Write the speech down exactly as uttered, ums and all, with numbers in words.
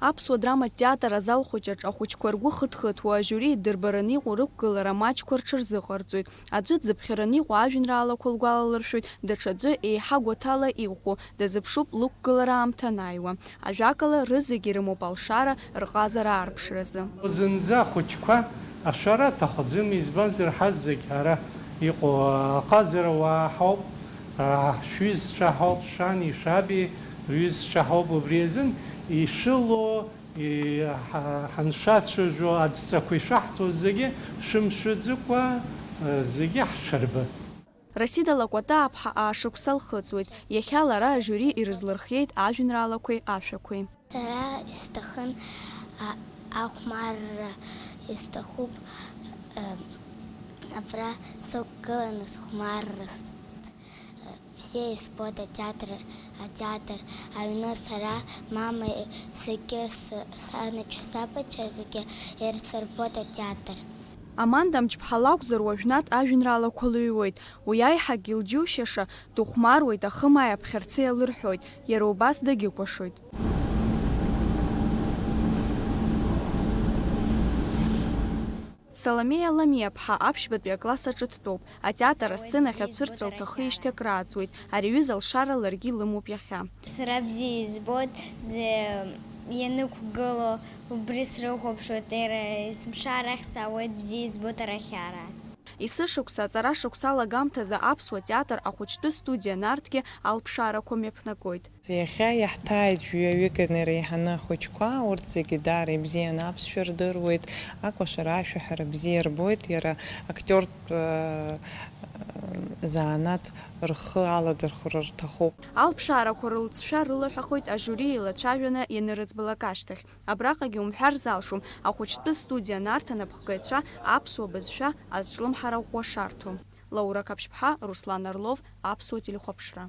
Аԥсуа драматә театр азал хәыҷаҿ ахәыҷқәа ргәы хыҭхыҭуа ажиури идырбараны иҟоу рықәгылара маҷқәа рҽырзыҟарҵоит. Аӡәы дзыԥхьараны иҟоу ажәеинраалақәа лгәалалыршәоит, даҽаӡәы еиҳа гәаҭала иӷәӷәоу дазыԥшуп лықәгылара аамҭа анааиуа. Ажәакала, рызегьы ирымоуп алшара рҟазара аарԥшразы. Зынӡа ахәыҷқәа ашәара аҭахӡам, избанзар, ҳазегь ара иҟоу аҟазара уаа ҳауп, шәҩызцәа ҳауп, шәани шәаби рҩызцәа ҳауп, убри азын ишылоу, ҳаншәацәажәо, адҵақәа ишәаҳҭо зегьы шәымшәаӡыкәа, зегьы ҳшәырбы. Расида Лакәатааԥҳа аашықәса лхыҵуеит, иахьа лара ажиури ирызлырхиеит ажәеинраалақәеи ашәақәеи. Сара исҭахын, а, ахәмарра исҭахуп, э, абра сықәгыланы сыхәмарра с-, э, бзиа избоит атеатр, атеатр аҩны сара, мама, э, зегьы с-, санацәа сабацәа зегьы ирсырбоит атеатр. Аманда Мҷԥҳа лакәзар уажәнатә ажәеинраалақәа лыҩуеит, уи аиҳагь илџьушьаша, дыхәмаруеит, ахымааи аԥхьарцеи алырҳәоит, иара убас дагьыкәашоит. Саломеиа Ламиаԥҳа аԥшьбатәи акласс аҿы дтәоуп. Атеатр асценахь ацәырҵра лҭахижьҭеи акрааҵуеит. Ари аҩыза алшара ларгьы илымоуп иахьа. Сара бзиа избоит, зы-, ианықәгыло, убри срыхәаԥшуеит, ера-, есымша арахь саауеит, бзиа избоит арахьара. Есышықәса аҵара шықәса алагамҭазы аԥсуа театр ахәыҷтәы студиа Нарҭгьы алԥшаарақәа мҩаԥнагоит. Иахьа иаҳҭааит жәаҩык иреиҳаны ахәыҷқәа, урҭ зегьы даара ибзианы аԥсшәа рдыруеит, акәашара ашәаҳәара бзиа рбоит, иара актиортә, э, занааҭ рхы аладырхәра рҭахуп. Алԥшаарақәа рылҵшәа рылаҳәахоит ажиури еилацәажәаны ианырыӡбалак ашьҭахь. Абраҟагьы умҳәар залшом, ахәыҷтәы студиа Нарҭ анапхгаҩцәа аԥсуа бызшәа азҿлымҳара ӷәӷәа шарҭо. Лаура Қаԥшьԥҳа, Руслан Орлов, Аԥсуа телехәаԥшра.